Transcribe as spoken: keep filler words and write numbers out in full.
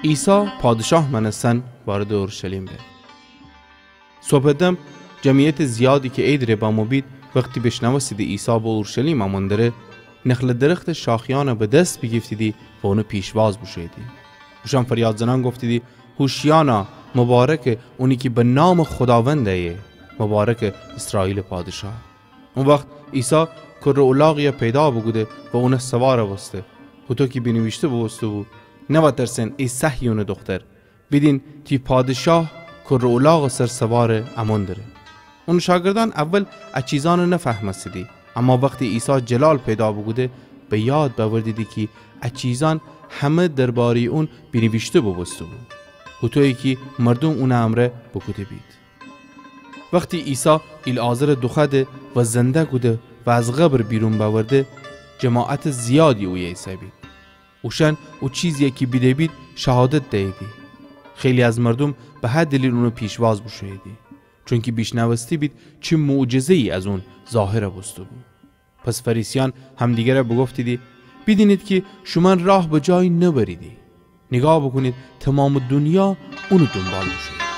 عیسی پادشاه مأنستن واردٚ اورشلیم به. صبحٚ دم جمعیتٚ زیادی کی عیدٚ ره بمو بید، وختی بیشنوستیدی عیسی به اورشلیم امون دره، نخلٚ درختٚ شاخیأن به دس بیگیفتیدی و اونٚ پیشواز بوشوییدی. اوشأن فریاد زنأن گفتیدی: هوشیأنا، مبارکه اونی کی به نامٚ خوداوند ایه، مبارکه ایسرائیلٚ پادشاه. او وخت عیسی کره الاغیی پیدا بوکوده و اون سوار بوسته. هوطو کی بینیویشته بوبوسته‌بو: نوترسن ای صهیونٚ دوختر، بیدین تی پادشاه کره الاغٚ سر سوار امون دره. اونٚ شاگردأن اول ا چیزأن نفهمستیدی، اما وختی عیسی جلال پیدا بوکوده، به یاد بأوردیدی کی ا چیزأن همه درباره‌یٚ اون بینیویشته بوبوسته‌بو، هوطویی کی مردوم اونٚ امرأ بوکوده بید. وختی عیسی ایلعازرَ دوخوأده و زنده کوده و از قبر بیرون بأورده، جماعتٚ زیادی اویه ایسه‌بید. اوشأن او چیزیی کی بیده بید شهادت دییدی. خیلی از مردوم به هه دلیل اونٚ پیشواز بوشوییدی، چونکی بیشنوسته بید چی معجزه‌یی از اون ظاهر بوسته‌بو. پس فریسیأن همدیگرَ بوگفتیدی: بیدینید کی شومأن راه به جایی نبریدی. نیگاه بوکونید، تومامٚ دونیا اونٚ دونبال بوشوییدی.